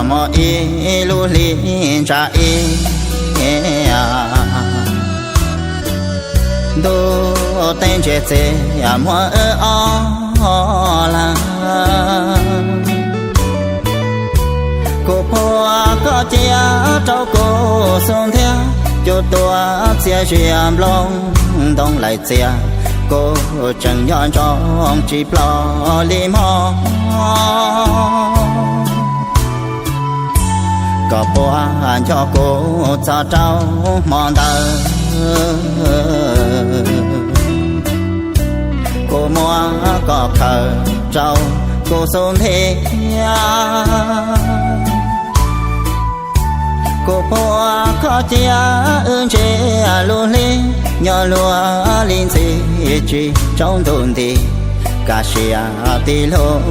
Muaj ib lub hli ntsa ib, ntuj teeb ntse txias muaj wb ob leeg. Kuv phua koj cia rau kuv xub ntiag, cua tuaj txias zias nplooj ntoo laim txias, kuv tseem nco ntsoov tsis ploj li mog. Koj puas nco kuv txog rau hmo ntawd, kuv muab koj khaws rau kuv xub ntiag. Kuv phua koj cia wb ntsia lub hli, nyob luaj li ntxim tsis tsaus ntuj nti, kaj siab tib lub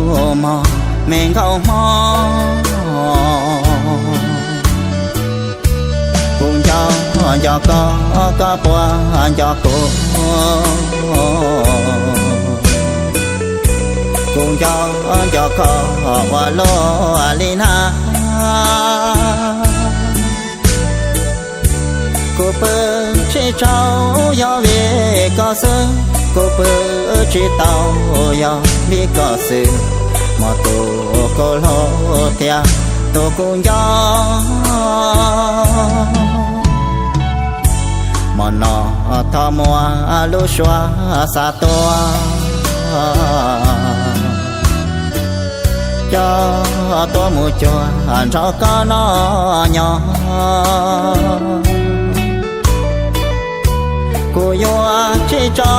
mog me nkauj hmoob. Kuv nco nco koj, koj puas nco kuv? Kuv nco nco koj ua luaj li na. Kuv pw tsis tsaug yog vim koj xwb, kuv pw tsis tau yog vim koj xwb. Muaj tus kuv hlub thiab tus kuv nco, hmo no thov muab lub suab xa tuaj, coj tuaj mus cuag nrog koj noj nyob. Kuv yuav tsis tso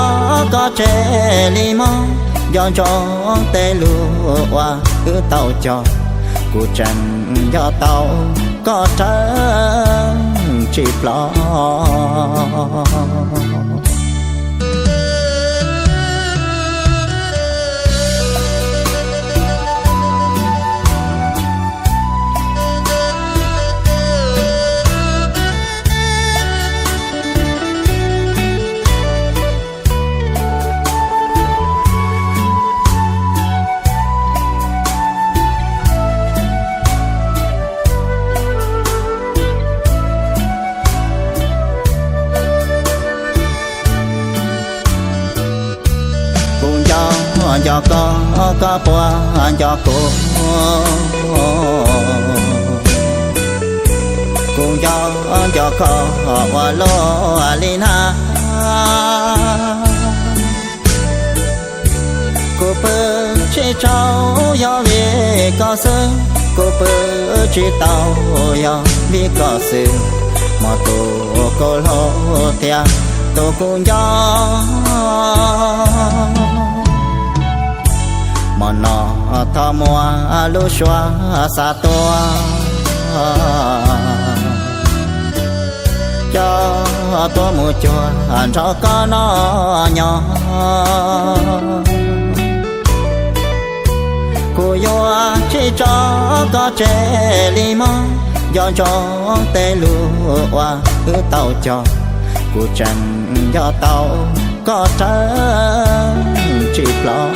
koj tseg li mog, nco ntsoov tej lus uas wb tau cog, kuv tseem nco tau koj rawv tsis ploj. Kuv nco nco koj, koj puas nco kuv? Kuv nco nco koj ua luaj li na. Kuv pw tsis tsaug yog vim koj xwb, kuv pw tsis tau yog vim koj xwb. Muaj tus kuv hlub thiab tus kuv nco, hmo no thov muab lub suab xa tuaj, coj tuaj mus cuag nrog koj noj nyob. Kuv yuav tsis tso koj tseg li mog, nco ntsoov tej lus uas wb tau cog, kuv tseem nco tau koj rawv tsis ploj.